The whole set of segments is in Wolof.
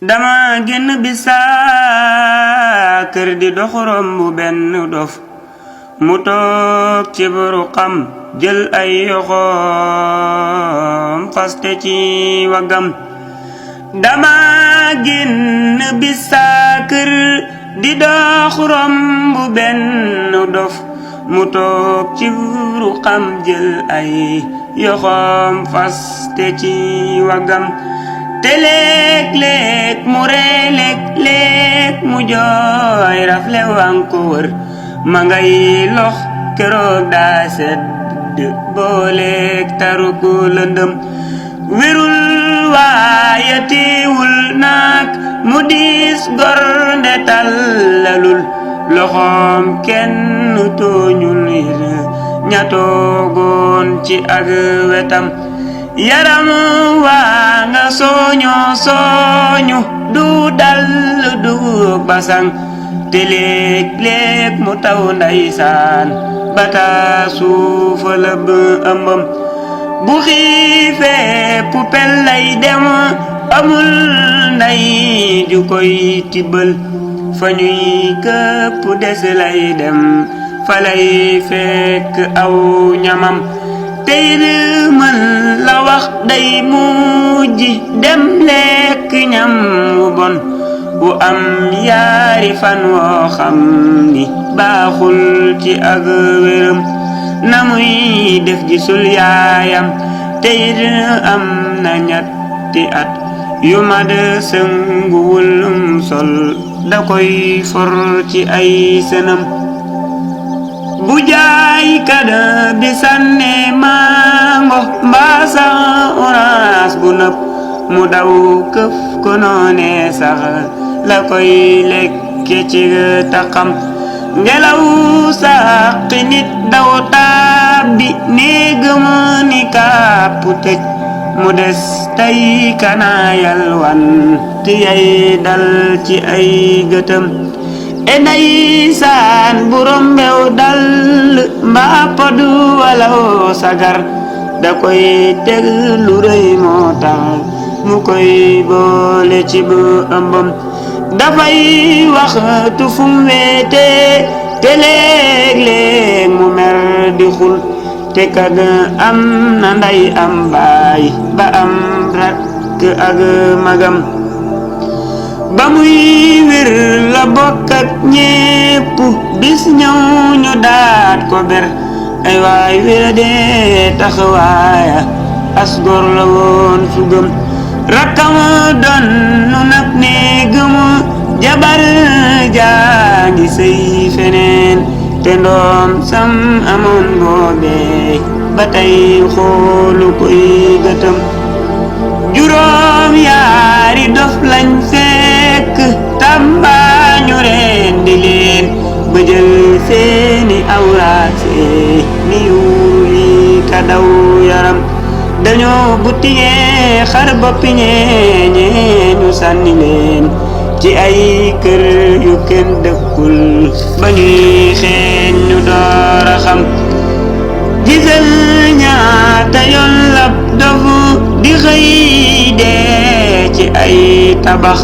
dama génn bisa kër di dox romb benn dof mu toog ci boru xam jël ay yoxoom faste ci wagam dama génn bisa kër di dox romb benn dof mu toog ci boru xam jël ay yoxoom faste ci wagam te léeg-léeg mu ree léeg-léeg mu jooy rafle wanko wër ma ngay lox keroog daa sedd booleeg taru ko lëndëm wérul waaye teewul naag mu diis gor nde tallalul loxoom kenn tooñul ña toogoon ci ak wetam yaram waa nga sooñu du dal du basang te léeg-léeg mu taw ndeysaan bata suufa la ba ëmbam bu xiifee pupel lay dem amul nday ju koy tibbal fa ñuy këpp des lay dem fa lay fekk aw ñamam tey mën la wax day mujj dem lekk ñam wu bon bu am yaari fan woo xam ni baaxul ci ak wéram na muy def gisul yaayam tey am na ñetti at yu ma de sënguwul sol da koy for ci ay sënam bu jaay kada bi sànne mango mbaasa orange bu nëb mu daw këf ko noone sax la koy lekke ci taxam ngelaw saqi nit daw tàbbi néegam ni kàpp tëj mu des tey kanaayal wan ti yay dal ci ay gëtëm ndeysaan bu rombew dal mbaa podu walaw sagar da koy teg lu rëy moo tax mu koy boole ci bu ëmbam dafay waxtu fu mu weete te léeg-léeg mu mer di xul te kag am na nday am baay ba am rakk ak magam ba muy wér la bokk ak ñépp bis ñëw ñu daat ko ber ay waay wéra dee taxawaaya as gor la woon su gëm rakkam doon nu nag ne gëm jabar jaa ngi sëy feneen te ndoom sam amoon boobee ba tey xoolu koy gëtëm juróom yaari dof lañ fekk Tamba ñu rendi leen ba jël seeni awraat seeni yuuri ka daw yaram dañoo buttiyee xar boppi ñee ñu sànni leen ci ay kër yu kenn dëkkul ba ñuy xeeñ ñu door a xam gisal ñaata yoon lab dofu di xëy dee ci ay tabax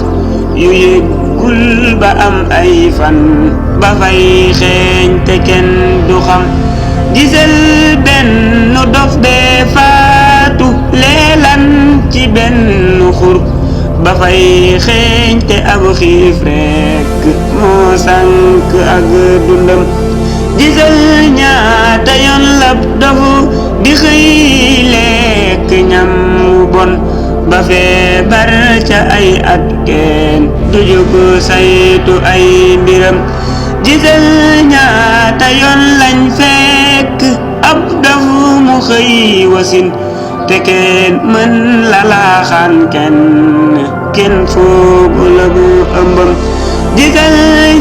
yu yëggul ba am ay fan ba fay xeeñ te kenn du xam gisal benn dof bee faatu leelan ci benn xur ba fay xeeñ te ab xiif rekk moo sànk ak dundam gisal ñaata yoon lab dofu di xëy lekk ñam wu bon ba feebar ca ay at kenn du jóg saytu ay mbiram gisal ñaata yoon lañ fekk ab dofu mu xëy wasin te kenn mën la laaxaan kenn foogu la bu ëmbam gisal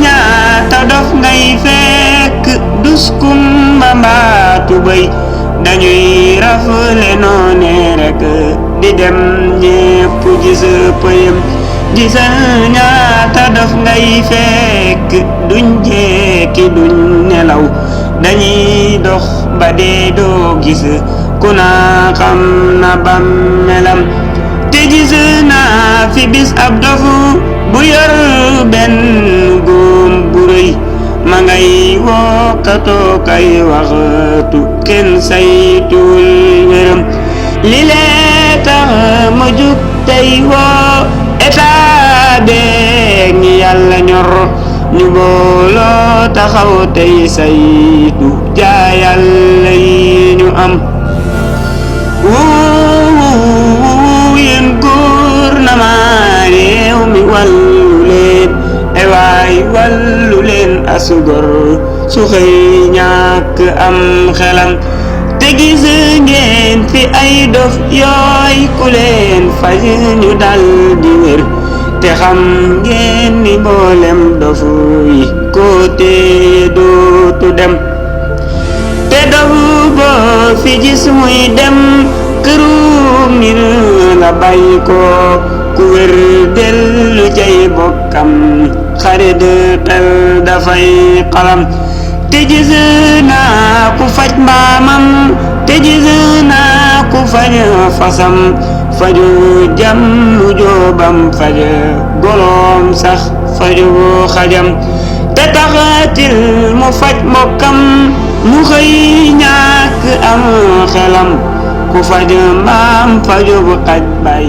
ñaata dof ngay fekk duskum ba mbaatu bay dañuy rafle noone rek di dem ñépp gis pëyam gisal ñaata dof ngay fekk duñ jekki duñ nelaw dañuy dox ba dee doo gis ku na xam na bàmmeelam te gis naa fi bis ab dofu bu yor benn góom bu rëy ma ngay wokkatoo kay waxtu kenn saytuwul wéram li lee tax ma jug tey woo état beeg ñi yàlla ñor ñu booloo taxaw tey saytu jaa yàlla yi ñu am yéen gouvernement réew mi wàllu leen ay waay wàllu leen asugor su xëy ñàkk am xelam te gis ngeen fi ay dof yooy ku leen faj ñu dal di wér te xam ngeen ni mboolem dofu yi koo tee dootu dem te dofu boo fi gis muy dem këru ngir la bàyyi ko ku wér dellu cay bokkam xarit tel dafay xalam te gis naa ku faj mbaamam te gis naa ku faj fasam faju jàmm joobam faj goloom sax faju xajam te taxatil mu faj mbokkam mu xëy ñàkk am xelam ku faj mbaam faju bu xaj bay